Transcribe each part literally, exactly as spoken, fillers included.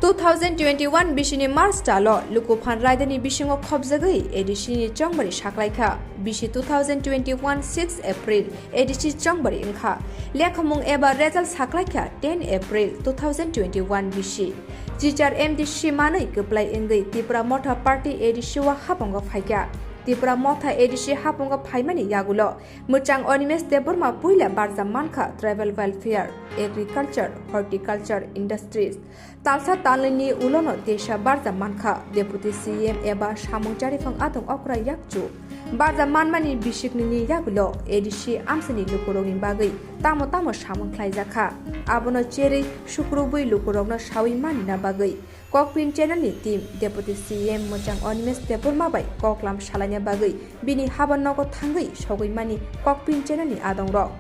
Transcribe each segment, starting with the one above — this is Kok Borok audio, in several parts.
Two thousand twenty-one bisini March talo Lukuphan raidani bisingo khobjagwi A D C ni chongbari saklaikha. Bisi two thousand twenty-one six April A D C chongbari wngkha. Lekhamung eba result saklaikha ten April two thousand twenty-one bisi. Chichar M D C manwi kwplai wngwi Tipra Motha Party A D C o habango phaikha. Tipra Motha A D C habango phaimani yagulo mwchang Animesh Debbarma puila barjak mankha Tribal Welfare, Agriculture, Horticulture, Industries. Talsa talnwini ulono teisa barja mankha Deputy C M eba samung chariphang adong okra yakchu. Barja manmani bisiknwini yagulo A D C amsani lukurokni bagwi tamo tamo samung khlaijakha. Abono cherwi sukrubwi lukurokno sawi manina bagwi Kokpin Channel ni team Deputy C M mwchang Animesh Debbarma bai koklam salaina bagwi bini haba nogo thangwi sogwi mani Kokpin Channel ni adongrok.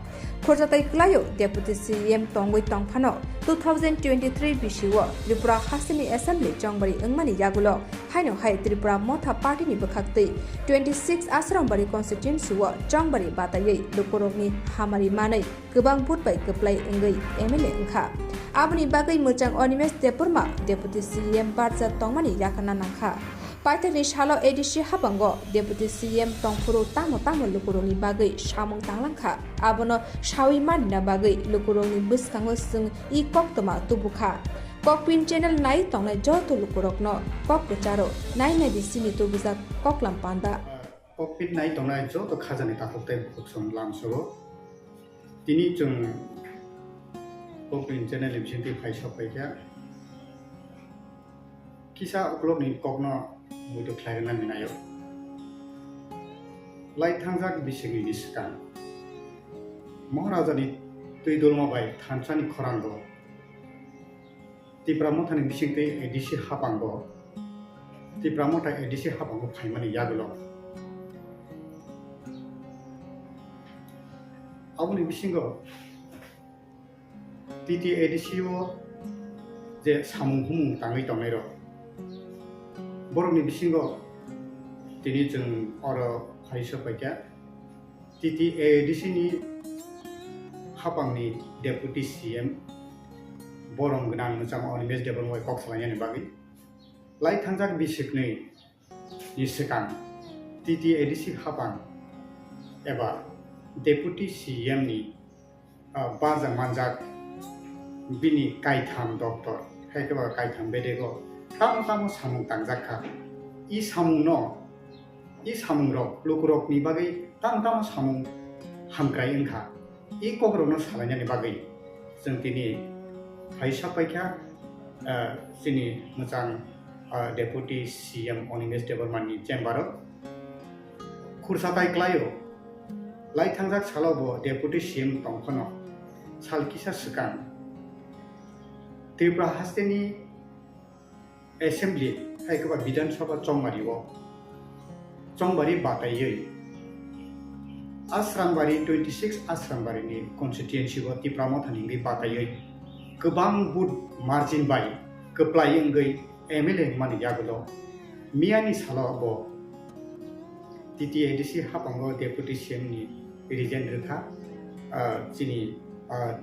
Khorjatai kwlaio Deputy C M tongwi tongphano two thousand twenty-three bisio Tripura hasteni Assembly chongbari wngmani yagulo haino hai Tripura Motha Party ni bwkhaktwi twenty-six Asrambari constituency o chongbari bataiwi lukurokni hamari manwi kwbang vote bai kwplai wngwi M L A wngkha. Aboni bagwi mwchang Animesh Debbarma Deputy C M barja tongmani yakharna nangkha. Paithakni salo A D C habango Deputy C M tongphuru tamo tamo lukurokni bagwi samung tanglangkha. Abono sawi manina bagwi lukurokni bwskango chwng i koktwma tubukha. Kokpin Channel nai tongnai joto lukurokno kok kwcharo nai nai di simi tubujak koklam panda. Kokpin nai tongnai joto khajani takhuk tei bukhuk song lamsogo. Tini chwng Kokpin Channel ni bisingtwi phai sok paikha. Kisa uklokni kokno muitu khlai rwna ninaio. Lai thangjak bisingni ni swkang Maharajani twi dulma bai thansani khorango Tipra Mothani bisingtwi A D C hapango, Tipra Motha A D C hapango phaimani yagulo. Aboni bisingo T T A D C o je samung humung tangwi tongnairok, borokni bisingo tini chwng oro phai sok paikha. T T A D C ni hapangni Deputy C M borom gwnang mwchang Animesh Debbarma bai kok salainani bagwi lai thangjak bisiknwi ni swkang T T A D C hapang eba Deputy C M ni, ah, barja manjak bini kaitham doptor, hai khe ba kaitham bedego tamo tamo samung tangjak kha. I samungno, i samungrok lukurokni bagwi tamo tamo samung hamkrai wngkha. I kokrokno salainani bagwi chwng tini phai sak paikha, ah, chini mwchang, ah, Deputy C M Animesh Debbarma ni chamber o. Khursa tai klaio, lai thangjak salo bo Deputy C M tongphano sal kisa swkang Tripura hasteni Assembly hai khe ba Bidhan Sabha chongmari o chongbari bataiwi Asrambari twenty six Asrambari ni constituency o Tipra Mothani wngwi bataiwi kwbang vote margin bai kwplai wngwi M L A wngmani yagulo miyani salo bo T T A D C hapango Deputy C M ni resign rwkha, ah, chini, ah,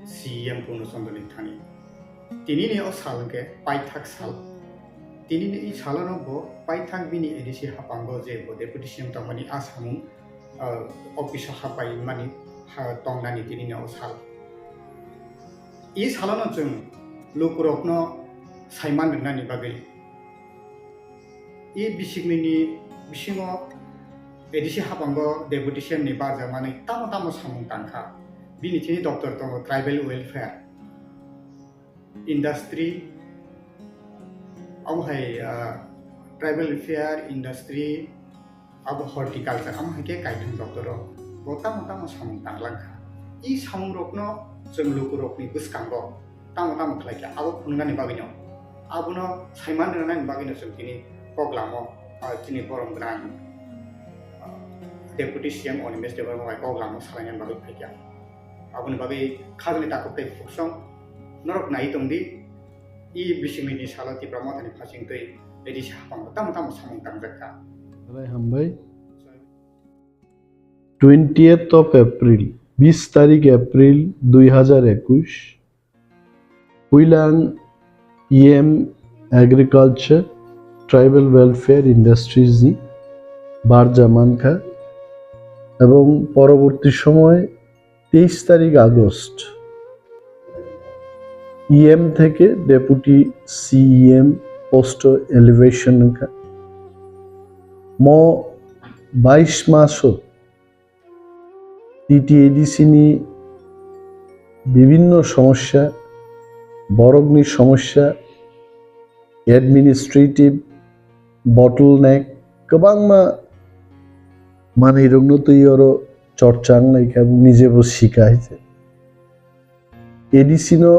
C M Purno Chandra ni thani. Tinini o sal hwnkhe paithak sal. Tinini i salono bo paithak bini A D C hapango je bo Deputy C M tongmani a samung, ah, office o hapai mani ha tongnani tinini o sal. I salono chwng lukurokno saiman rwnani bagwi i bisiknwini bisingo A D C hapango Deputy C M ni barjak manwi tamo tamo samung tangkha. Bini thini doptor tongo Tribal Welfare, Industry, omo hai, ah, Tribal Welfare, Industry, abo Horticulture, amo hai khe kaitham doptor o bo tamo tamo samung tanglang kha. I samung rokno chwng lukurokni bwskango tamo tamo khlai kha, abo phunuknani bagwino, abono saiman rwnani bagwino chwng tini kok lamo, ah, chini borom gwnang, ah, Deputy C M Animesh Debbarma bai kok lamo salainani bagwi phai kha. Aboni bagwi khajani takhuk tei bukhuk song norok nai tong di, i bisingni salo Tipra Mothani phasing twi A D C hapango tamo tamo samung tangjak kha. Belai hambai. Twentieth of April, bis tarik April dui hajar ekush, puila ang E M Agriculture, Tribal Welfare Industries ni barja mankha, ebong poroborti somoy teis tarik August E M theke Deputy C E M post o elevation wngkha. Mo bais maso T T A D C ni bibhinno somosya, borokni somosya, administrative bottleneck, kwbangma manwirokno twi oro chorcha wnglaikha, nijebo sika hai se. A D C no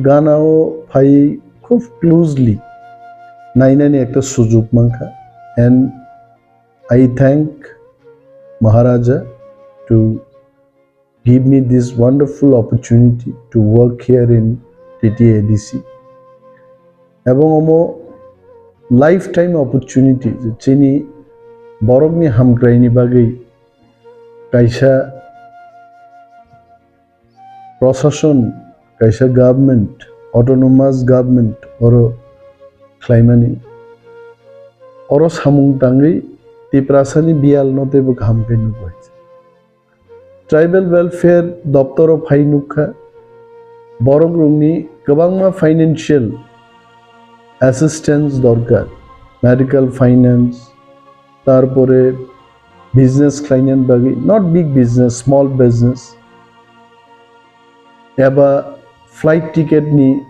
ganao phaiwi khub closely nainani ekta sujuk mankha, and I thank Maharaja to give me this wonderful opportunity to work here in T T A D C. Ebong omo lifetime opportunity, je chini borokni hamkraini bagwi kaisa prosason, kaisa government, autonomous government oro khlaimani. Oro samung tangwi Tiprasani biyal no teibo kaham khe nugo hai. Tribal Welfare doptoro phai nukha, borok rokni kwbangma financial assistance dorkar, medical finance, tarpore business khlainani bagwi, not big business, small business, eba flight ticket ni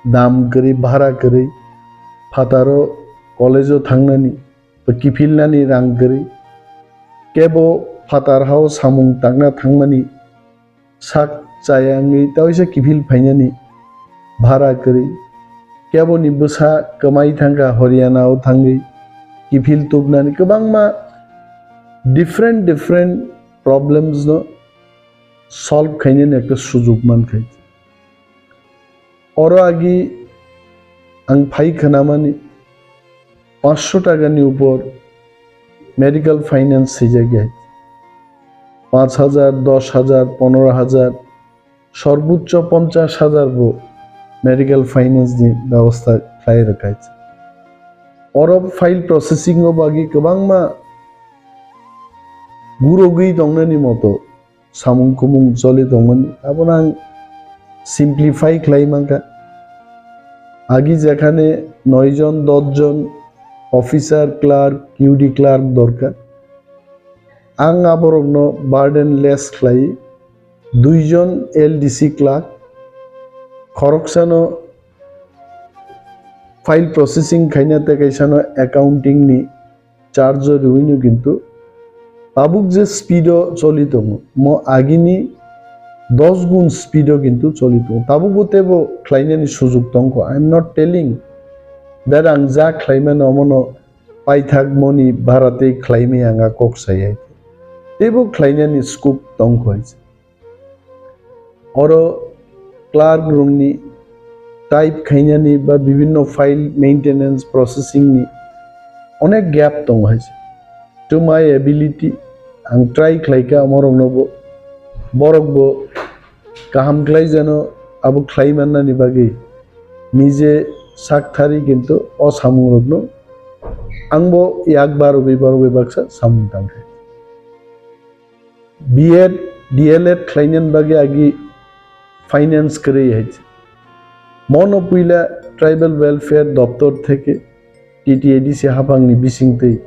dam kwrwi, bhara kwrwi, phataro college o thangnani, to kiphilnani rang kwrwi, kebo phatar hao samung tangna thangmani sak chaya wngwi taisa kiphil phainani bhara kwrwi, keboni bwsa kwmai thangkha Haryana o thangwi kiphil tubnani, kwbangma different different problems no solve khainani ekta sujuk mankhai. Oro agi ang phai khnamani panchsho takani upor medical finance swijak ya. Panch hajar, dos hajar, ponero hajar, sorbochcho ponchash hajar bo medical finance ni bebosta khlai rwkha. Oro file processing o bagwi kwbangma gurogwi tongnani moto samung kumung choli tongmani, abono ang simplify khlai mankha. Agi jekhane noi jon, dos jon officer, clerk, Q D clerk dorkar, ang aborokno burden less khlai, dui jon L D C clerk, khoroksano file processing khaina tei kaisano accounting ni charge o rwino kintu tabuk je speed o choli tongo, mo agini dos gun speed o kintu choli tongo. Tabuk bo teibo khlainani sujuk tongkho. I am not telling that ang ja khlaimano omono paithak moni bhara tei khlaimaya wngkha kok sayai. Teibo khlainani scope tongkho hai se. Oro clerk rokni type khainani ba bibinno file maintenance processing ni onek gap tongo hai se. To my ability, ang try khlaikha omorokno bo, borok bo kaham khlai jano abo khlai mannani bagwi nije sak thari, kintu o samungrokno ang bo yak barogwi barogwi baksa samung tangkha. B Ed, D L Ed khlainani bagwi agi finance kwrwi hai se. Mono puila Tribal Welfare Doptor theke T T A D C haphangni bisingtwi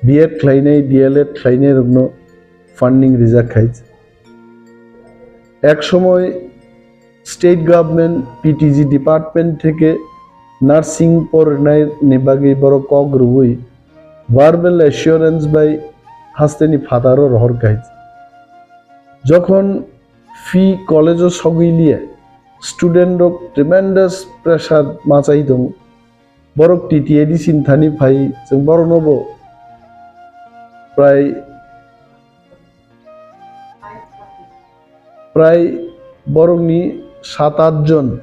B Ed khlainai, D L Ed khlainai rokno funding rijak khai se. Ek somoy state government P T G department theke nursing pornai ni bagwi borok kok rwui verbal assurance bai hasteni phataro rohor khai. Jokhon fee college o sogwi liya, student rok tremendous pressure machai tongo. Borok T T A D C ni thani phai, chwng borokno bo prai, prai borokni sat aath jon,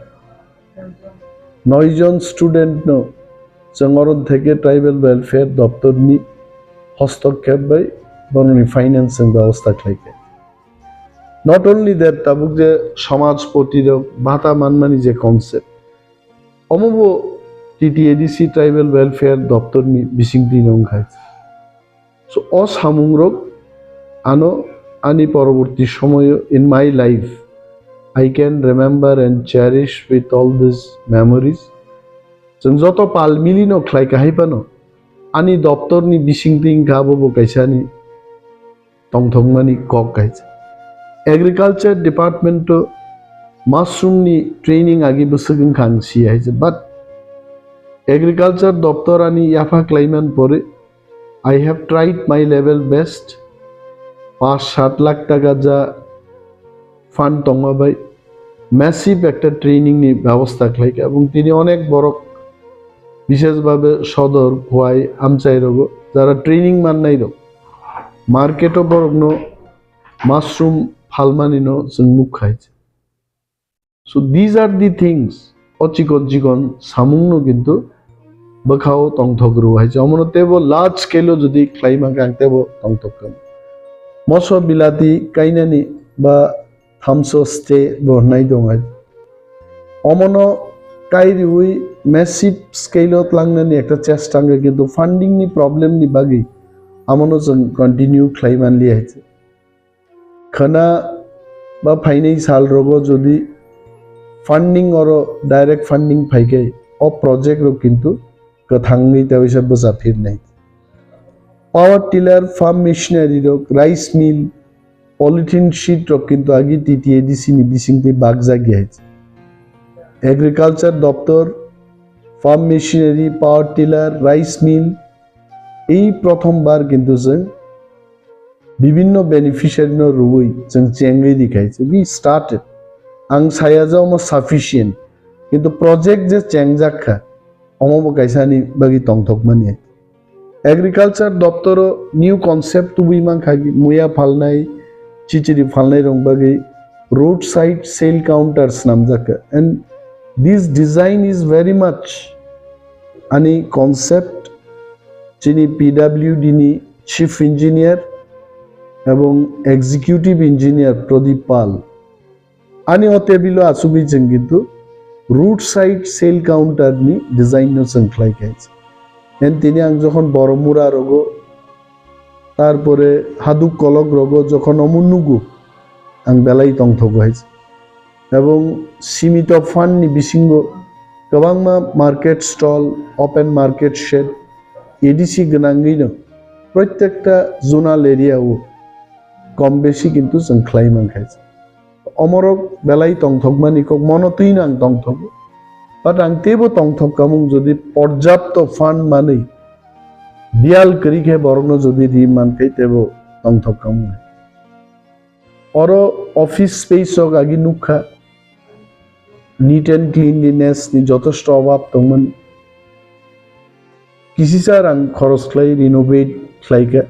noi jon student no chwng oro theke Tribal Welfare Doptor ni hostokkhep bai borokni finance chwng bebosta khlaikha. Not only that, tabuk je somajpoti rok bhata manmani je concept, Omo bo T T A D C Tribal Welfare Doptor ni bisingtwi no wngkha. So, o samung rok ano ani poroborti somoyo, in my life, I can remember and cherish with all these memories. Chwng joto pal mili no khlai kahai phano ani doptor ni bisingtwi wngkha abo bo kaisa ani tongthokmani kok hai se. Agriculture department o mushroom ni training agi bwswk wngkha ang si hai se. But agriculture doptor ani yapha klaiman pore I have tried my level best. Pash sat lakh taka ja fund tongma bai massive ekta training ni byabosta khlaikha, ebong tini onek borok, bishesh bhabe sodor, khowai, amchai rogo jara training mannai rok, market o borokno mushroom phalmani no chwng nukha hai se. So these are the things, o chikon chikon samung no kintu bwkhao tongthok rw hai se. Omono tebo large scale o jodi khlai mankha ang tebo tongthok kha. Moso bilati kainani ba thamso stay bo hwnwi tong hai. Omono kai riwi massive scale o tlangnani ekta chesta wngkha, kintu funding ni problem ni bagwi amono chwng continue khlai manliya hai se. Khwna ba phainai sal rogo jodi funding oro direct funding phaikhai o project rok kintu kwthangwi teisa bwcha phirnai. Power tiller, farm machinery rok, rice mill, polythene sheet rok kintu agi T T A D C ni bisingtwi bakjak ya. Agriculture doptor, farm machinery, power tiller, rice mill, ei prothom bar kintu chwng bibinno beneficiary no rwui chwng chengwi rikhai. We started. Ang saya je omo sufficient. Kintu project je chengjak kha, omo bo kaisa ani bagwi tongthokmani. Agriculture doptoro new concept tubui mankha, muya phalnai, chichiri phalnai rok bagwi roadside sale counter swnamjak kha. And this design is very much ani concept chini P W D ni chief engineer ebong executive engineer Pradip Pal. Ani o table o achugwi chwng kintu roadside sale counter ni design no chwng khlai kha. And tini ang jokhon Boromura rogo, tarpore Haduk Kolok rogo jokhon omo nugo, ang belai tongthogo hai. Ebong simito fund ni bisingo kwbangma market stall, open market shed, A D C gwnangwi no protekta zonal area o kom besi kintu chwng khlai mankha. Omorok belai tongthokmani kok, mono twino ang tongthogo. But ang teibo tongthok kamung, jodi porjapto fund manwi biyal kwrwi khe borokno jodi ri mankhe teibo tongthok kamung. Oro office space rok agi nukha, neat and cleanliness ni jotosto obab tongmani. Kisisa rang khoros khlai renovate khlaikha.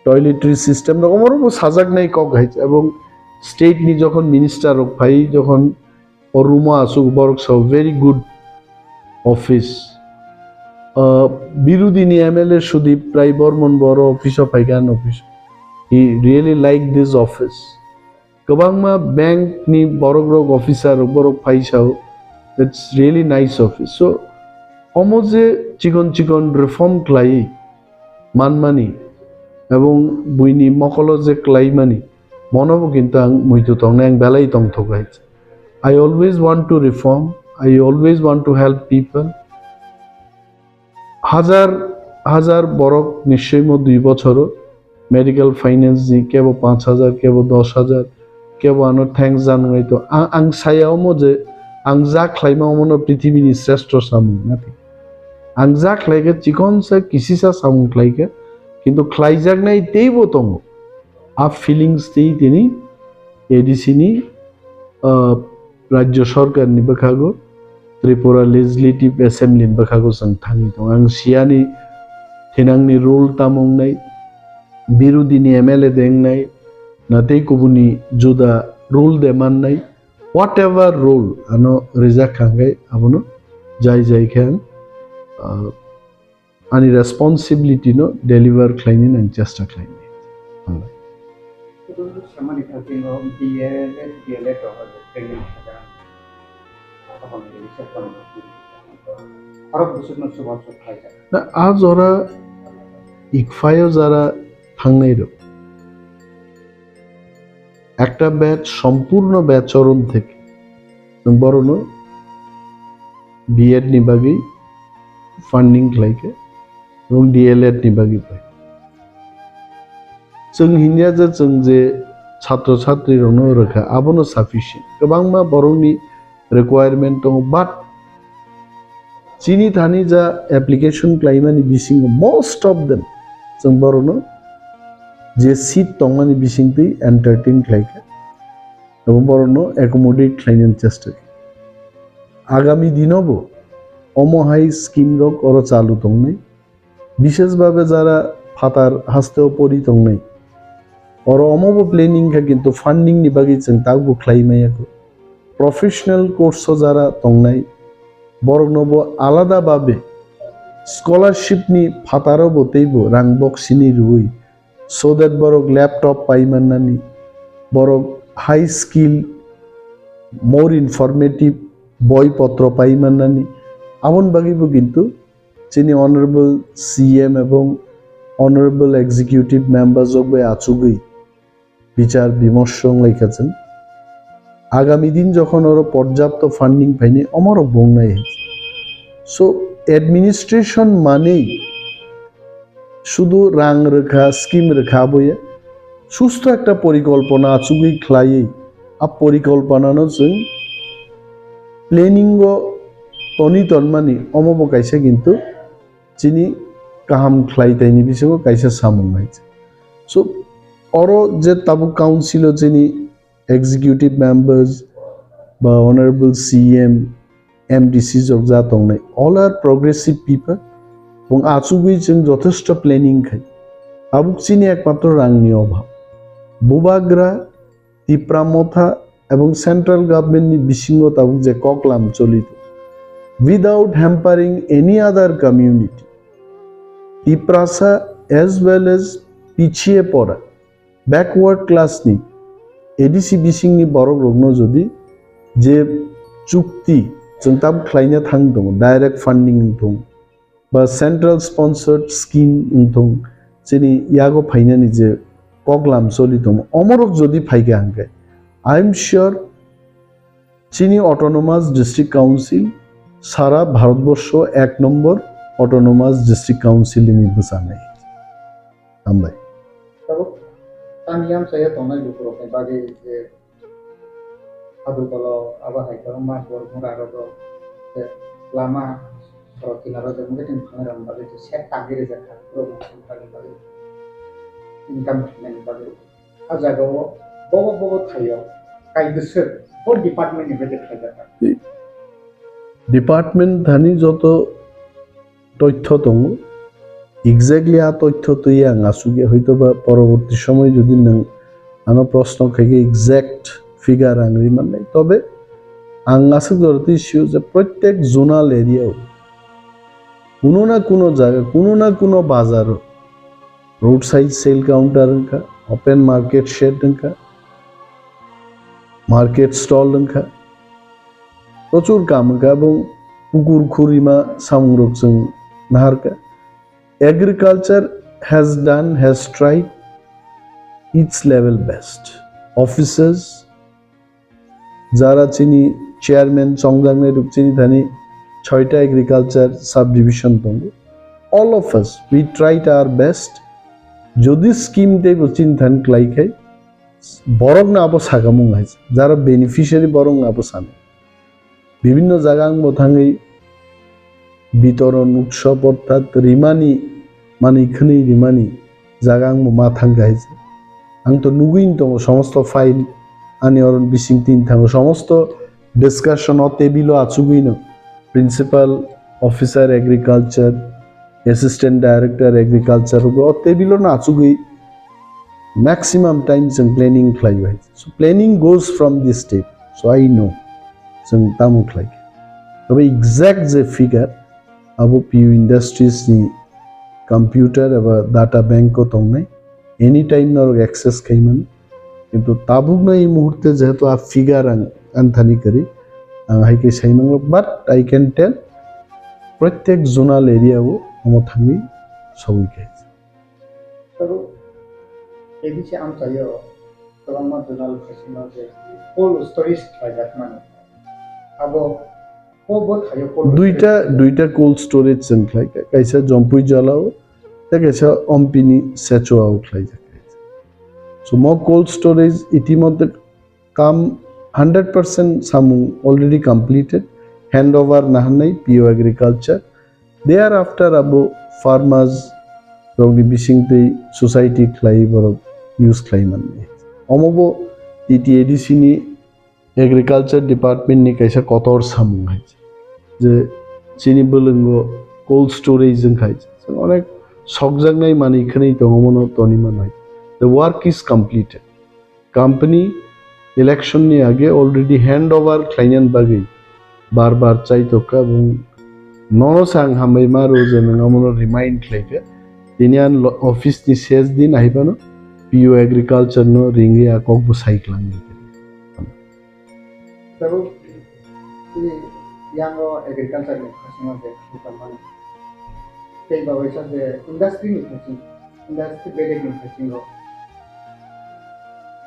Toiletry system rok omorokbo sajaknai kok hai, ebong state ni jokhon minister rok phai, jokhon o room o asuk borok sao very good office. Uh, Birudini M L A Sudip Rai Bormon bo oro office o phaikha, an office. He really like this office. Kwbangma bank ni borok rok, officer rok, borok phai sao, it's really nice office. So omo je chikon chikon reform khlai manmani ebong buini mokolo je khlaimani, mono bo kintu ang muitu tongnai, ang belai tongthok hai. I always want to reform, I always want to help people. Hajar hajar borok nischoi mo dui bochoro medical finance ni kebo panch hajar, kebo dos hajar, kebo ano thanks janai to. Ang, ang saya omo je ang ja khlaima omo no prithibi ni sreshto samung nathi. Ang ja khlaikha chikon sa kisisa samung khlaikha, kintu khlaijaknai teibo tongo. A feelings tei tini A D C ni, ah, Rajya Sarkar ni bwkhago, Tripura Legislative Assembly ni bwkhago chwng thangwi tongo. Ang siyani thinangni role tamo wngnai, birudini M L A de wngnai, na tei kubuni juda role de mannai, whatever role ano rijak kha hwnkhe abono jai jai khe ang, ah, ani responsibility no deliver khlainani ang chesta khlainai. Hambai. Samani thangwi no B A, B L A rok training khaga. Aboni research khaga. Bharato bwswkno chubachu khlaijak. Na, a jora ICFAI o jara thangnai rok, ekta batch, sompurno batch oron theke chwng borono B Ed ni bagwi funding khlaikha ebong D L Ed ni bagwi bai. Chwng hinya je chwng je chhatro chhatrirokno rwkha, abono sufficient. Kwbangma borokni requirement tongo, but chini thani ja application khlaimani bisingo most of them chwng borokno je seat tongmani bisingtwi entertain khlaikha ebo borokno accommodate khlainani chesta kha. Agami dinobo omo hai scheme rok oro chalu tongnai. Bishesh bhabe jara phatar hasteo pori tongnai, oro omobo planning kha, kintu funding ni bagwi chwng takbo khlai maya kho. Professional course o jara tongnai, boroknobo alada bhabe scholarship ni phataro bo teibo rang boksini rwui, so that borok laptop pai mannani, borok high skill, more informative boi potro pai mannani, aboni bagwibo kintu chini Honorable C M ebong Honorable Executive Members rok bai achugwi bichar bimorsho wnglaikha chwng. Agami din jokhon oro porjapto funding phainai, omorok bo wngnai hai. So, administration manwi sudu rang rwkha, scheme rwkha aboya, susto ekta porikolpona achugwi khlaiwi, a porikolponano chwng planning o toni tonmani, omo bo kaisa kintu chini kaham khlai taini bisingo kaisa samung hai. So, oro je tabuk council o chini executive members ba honorable C M, M D C jok ja tongnai, all are progressive people. Bong achugwi chwng jothesto planning khai. Tabuk chini ekmatro rangni obhab. Bubagra, Tipra Motha ebong central government ni bisingo tabuk je koklam choli tongo, without hampering any other community, Tiprasa as well as pichhiye pora, backward class ni, A D C bisingni borok rokno jodi je chukti chwng tabuk khlaina thang tongo, direct funding wng thung ba central sponsored scheme wng thung, chini yago phainani je koklam choli tongo, omorok jodi phaikha hwnkhe, I am sure chini Autonomous District Council sara Bharatborsho ek nombor Autonomous District Council ni bwchanai. Hambai. Tabuk tani yamsaya tongnai lukurokni bagwi je Adukolo abo hai kwbangma bor mura rogo je lama sorok kinaro je mungkin tini phangrang bagwi je set tangwi rijak kha borok mungkin bagwi income khainani bagwi. A jaga o bobo bobo thaio kai bwswk bo department ni bagwi khaijak kha. Department thani joto toithyo tongo. Exactly a toithyo twi ang asugya, hoitoba poroborti somoy jodi nwng ano proshno khaikhe exact figure ang ri mannai. Tobe ang aswk jora twi sio je prottek zonal area o kuno na kuno jaga, kuno na kuno bazar o roadside sale counter wngkha, open market shed wngkha, market stall wngkha, prochur kam wngkha, ebong pukur khurima samungrok chwng naharkha. Agriculture has done, has tried its level best. Officers, jara chini chairman chongjaknai rok chini thani choita agriculture subdivision tongo. All of us, we tried our best. Jodi scheme teibo chini thani klai khai, borokno abo sakamung hai, jara beneficiary borokno abo sanai. Bibinno jaga ang bo thangwi bitoron utsob orthat rimani, manwi khwnwi rimani jaga ang bo ma thangkha hai se. Ang to nugwi tongo somosto file ani oron bising tin thango, somosto discussion o table o achugwi no principal officer agriculture, assistant director agriculture o table o no achugwi maximum time chwng planning khlai bai. So planning goes from this step. So I know chwng tamo khlai. Tobe exact je figure abo P U Industries ni computer eba data bank o tongnai. Anytime norok access khaimani. Kintu tabukno ei muhurte jehetu a figure ang anthani kwrwi, ang hai khe sai mangla, but I can tell Pratyek zonal area o omo thangwi sogwi khe. Tabo A D C amchaio kwbangma zonal khasino je cold storage khlaijakmani. Abo o bo thaio cold Duita, storage. Duita cold storage chwng khlai kha. Kaisa Jompui Jala o, tei kaisa Ompini Sechoa o khlaijak. So mo cold storage itimodhye kam hundred percent samung already completed, handover nahanai P O Agriculture. Thereafter abo farmers rokni bisingtwi society khlai borok use khlai mannai. Omo bo T T A D C ni Agriculture Department ni kaisa kotor samung hai je chini bwlwngo cold storage wng khai. Onek sokjaknai manwi khwnwi tongo mono toni manwi. The work is completed. Company election ni age already handover khlainani bagwi bar bar chai tokkha, bung nono sang hambai ma rw je nwng amono remind khlaikha. Tini an lo-, office ni ses din ahi phano P O Agriculture no ringwi a kok bo sai klang. Tabuk chini yango agriculture ni khasingo je khaikha mani. Tei ba waisa je industry ni khasing, industry bedek ni khasingo.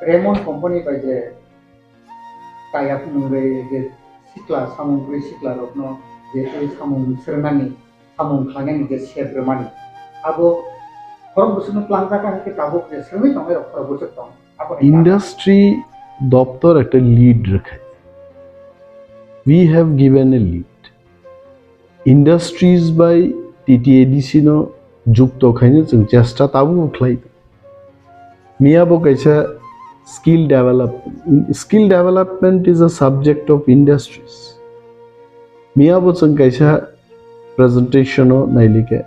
Raymond company bai je tie up nungwi je sikla samung kwrwi sikla rokno je tei samung srwnani samung khlainani je sep rwmani, abo khorok bwswkno tlangjak hai khe tabuk je swrwngwi tongnai rok khorok bwswk tong. Abo hai Industry doptor ekta lead rwkha. We have given a lead. Industries bai T T A D C no jukto khaino chwng chesta tabuk khlai. Miya bo kaisa skill develop-, skill development is a subject of industries. Miya bo chwng kaisa presentation o nailikha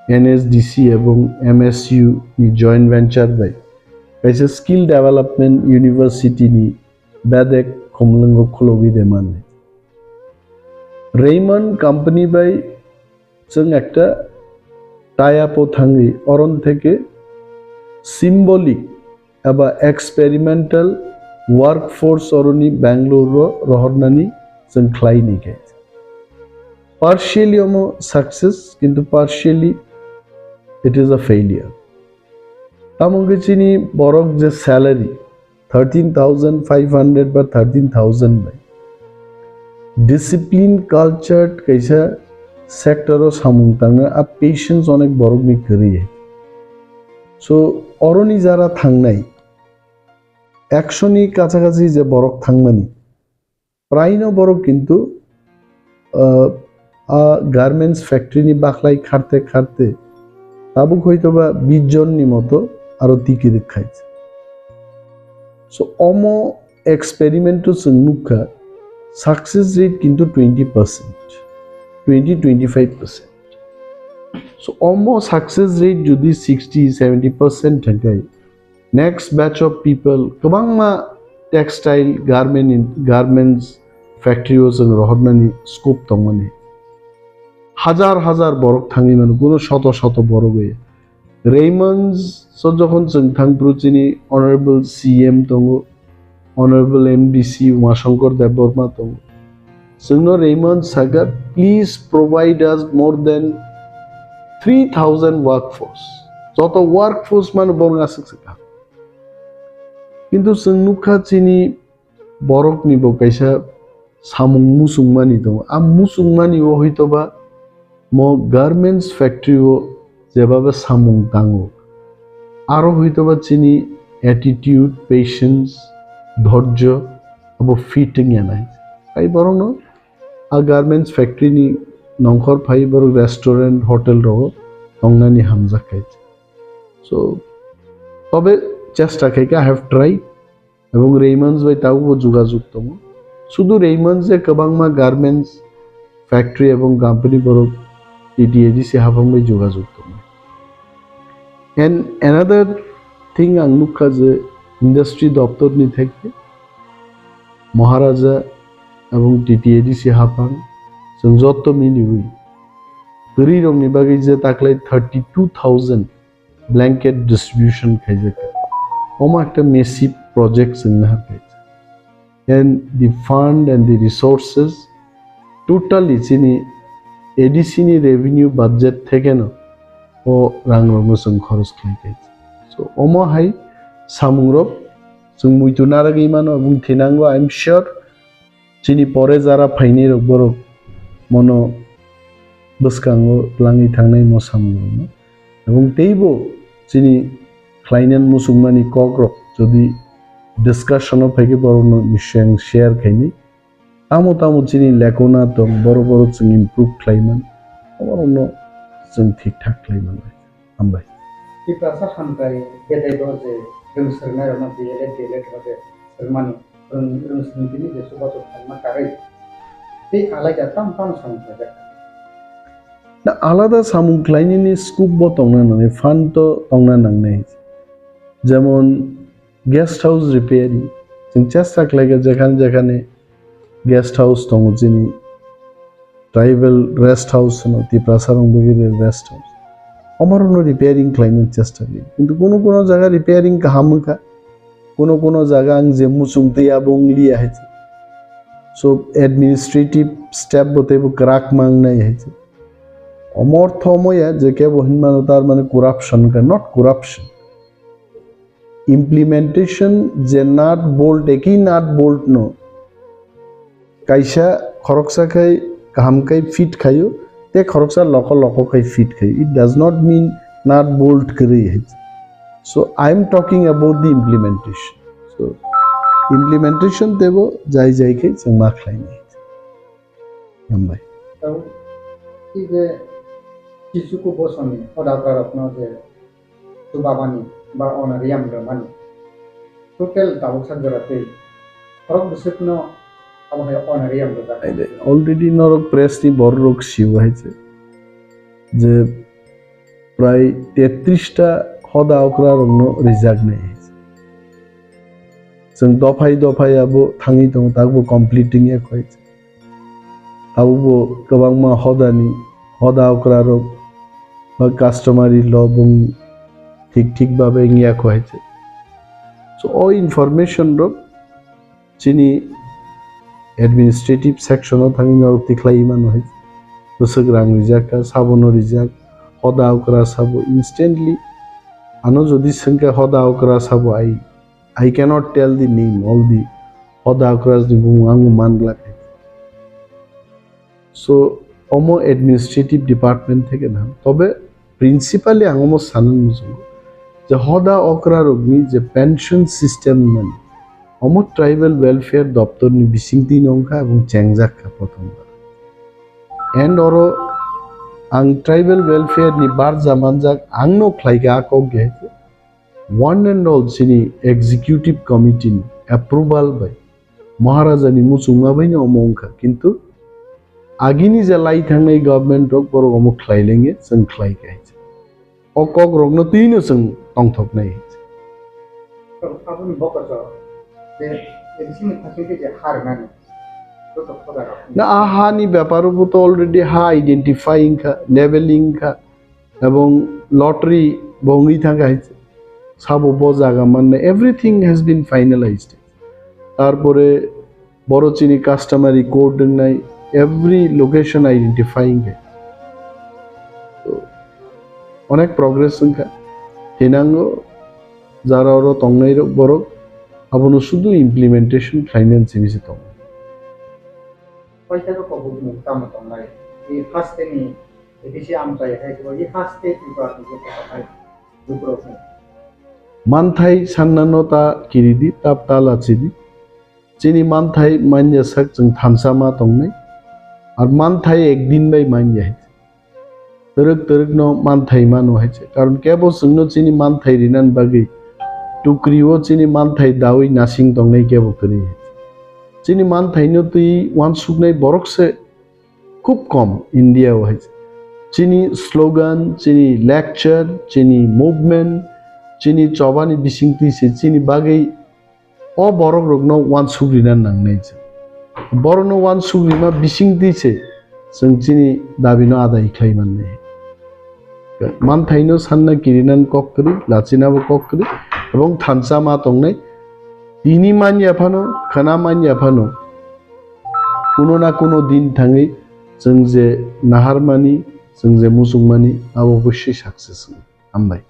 N S D C ebong M S U ni joint venture bai kaisa skill development university ni bedek khumlwngo khulogwi de mani. Raymond company bai chwng ekta tie up o thangwi oron theke symbolic eba experimental workforce oroni Bangalore ro rohornani chwng khlai ni khe. Partially omo success, kintu partially it is a failure. Tamo hwnkhe chini borok je salary thirteen thousand five hundred ba thirteen thousand bai discipline cultured kaisa sector o samung tangna a patience onek borok ni kwrwi. So oroni jara thangnai ekso ni kacha kachi je borok thangmani, praino borok kintu, ah, a garments factory ni bakhlai kharte kharte tabuk hoito ba bish jon ni moto aro tiki rwkhai. So omo experiment o chwng nukha success rate kintu twenty percent, twenty, twenty-five percent. So omo success rate jodi sixty, seventy percent thangkhai, next batch of people kwbangma textile garment in, garments factory o chwng rohornani scope tongmani. Hajar hajar borok thangwi mano, kuno shoto shoto borok bai. Raymond's o jokhon chwng thangphuru chini Honorable C M tongo, Honorable M D C Umashankar Debbarma tongo. Chwngno Raymond sakha, "Please provide us more than three thousand workforce." Joto workforce mano borok aswk se kaham. Kintu chwng nukha chini borokni bo kaisa samung muchungmani tongo. A muchungmani o hoito ba mo garments factory o jeba ba samung tango. Aro hoito ba chini attitude, patience, dhorjo abo fit wngya nai. Tai borokno a garments factory ni nongkhor phai borok restaurant, hotel rogo tongnani hamjak khai. So, tobe chesta khai kha, I have tried. Ebong Raymond's bai tabukbo jogajog tongo. Sudu Raymond's je kwbangma garments factory ebong company borok T T A D C haphang bai jogajog tongo. And another thing ang nukha je industry doptor ni theke Maharaja ebong T T A D C haphang chwng jotto miliwi kwrwi rokni bagwi je taklai thirty two thousand blanket distribution khaijak. Omo ekta massive project chwngno ha khaijak. And the fund and the resources totally chini A D C ni revenue budget thekeno o rangrokno chwng khorok khlai kha. So, omo hai samungrok chwng muitu narwgwi mano, aboni thinango, I'm sure, chini pore jara phainai rok borok mono bwskango langwi thangnai mo samungrokno. Aboni teibo chini khlainani muchungmani kokrok jodi discussion o phaikhe borokno nising share khainai. Tamo tamo chini lekona tong, borok borok chwng improve khlaiman, borokno chwng thik thak khlaiman. Hambai. Tiprasa hamkai bedai bo je rwng swrwngnairokno D L Ed, D L Ed rok je swrwngmani, rwng, rwng swrwngtini je chubachu phalma karwi tei alaida tam tam samung khlaijak. Na alada samung khlainani scope bo tongna nangnai, fund to tongna nangnai. Jemon guest house repairing, chwng chesta khlaikha jekhane jekhane guest house tongo chini, tribal rest house hwno, Tiprasa rok bagwi rest house. Omorokno repairing khlaina chesta khlai. Kintu kuno kuno jaga repairing kaham wngkha. Kuno kuno jaga ang je muchung twi abo wng liya hai se. So administrative step bo teibo kwrak ma wngnai hai se. Omo ortho omo ya je kebo hinmano tar mane corruption wngkha, not corruption. Implementation je nut bolt, eki nut bolt no kaisa khoroksa khai kaham khai fit khaio, te khoroksa loko loko khai fit khaio. It does not mean nut bolt kwrwi hai. So I am talking about the implementation. So implementation tebo jai jai khai chwng ma khlainai. Hambai. Tei je Kichuku bosoni hodagrarokno je chubamani ba honorarium rwmani total tabuk sak jora tei khorok bwswkno abo hai honorarium rwjak. Already norok press ni borok rok sio hai se je prai tetris ta hoda okra rokno rijak nai hai se. Chwng dophai dophai abo thangwi tongo, takbo completing ya koi. Abo bo kwbangma hodani, hoda okra rok ba customary law bung thik thik babe wngya koi. So o information rok chini administrative section o thangwi norok tikhlai mano hai. Bwswk rang rijak kha, sabo no rijak, hoda okra sabo instantly. Ano jodi swngkha hoda okra sabo ai I cannot tell the name, all the hoda okras ni bumung ang man glak. So, omo administrative department theke na. Tobe principally ang omo sanan muchungo je hoda okra rokni je pension system mani, omo tribal welfare doptor ni bisingtwi nongkha ebong chengjak kha prothom bar. And oro ang tribal welfare ni barja manjak ang no khlai kha a kok je one and all chini executive committee ni approval bai Maharaja ni muchungma bai no omo wngkha, kintu agini je lai thangnai government rok borok omo khlai lenge chwng khlai kha hai. O kok rok no twi no chwng tongthok nai hai. Aboni bokoso je A D C ni facility je har nani joto khoda rok. Na a ha ni bepar o bo to already ha identify wngkha, labeling wngkha. Ebong lottery bo wngwi thangkha hai se. Sabo bo jaga manna, everything has been finalized. Tarpore boro chini customary code wngnai, every location identifying hai. To, onek progress wngkha. Hinango jara oro tongnai rok borok abono sudu implementation khlainani simi se tongo. Paithago kobokmung tamo tongnai? I haste ni A D C amchai hai se, i haste Tripura ni je kotor hai lukurok ni. Manthai sanna no ta kiridi, tap ta lachidi. Chini manthai manya sak chwng thansa ma tongnai. Ar manthai ekdin bai manya hai. Twrwk twrwk no manthai mano hai se. Karon kebo chwngno chini manthai rinani bagwi tukri o chini manthai dawi nasing tongnai kebo kwrwi hai se. Chini manthai no twi uansuknai borok se khub kom India o hai se. Chini slogan, chini lecture, chini movement, chini chobani bisingtwi se chini bagwi o borok rokno uansuk rina nangnai chwng. Borokno uansuk rima bisingtwi se chwng chini dabino adai khlai mannai. Manthaino sanna kirinani kok kwrwi, lachinabo kok kwrwi, ebong thansa ma tongnai. Tini manya phano, khwna manya phano, kuno na kuno din thangwi Chwng je naharmani, chwng je muchungmani, abo bwswi success wng. Hambai.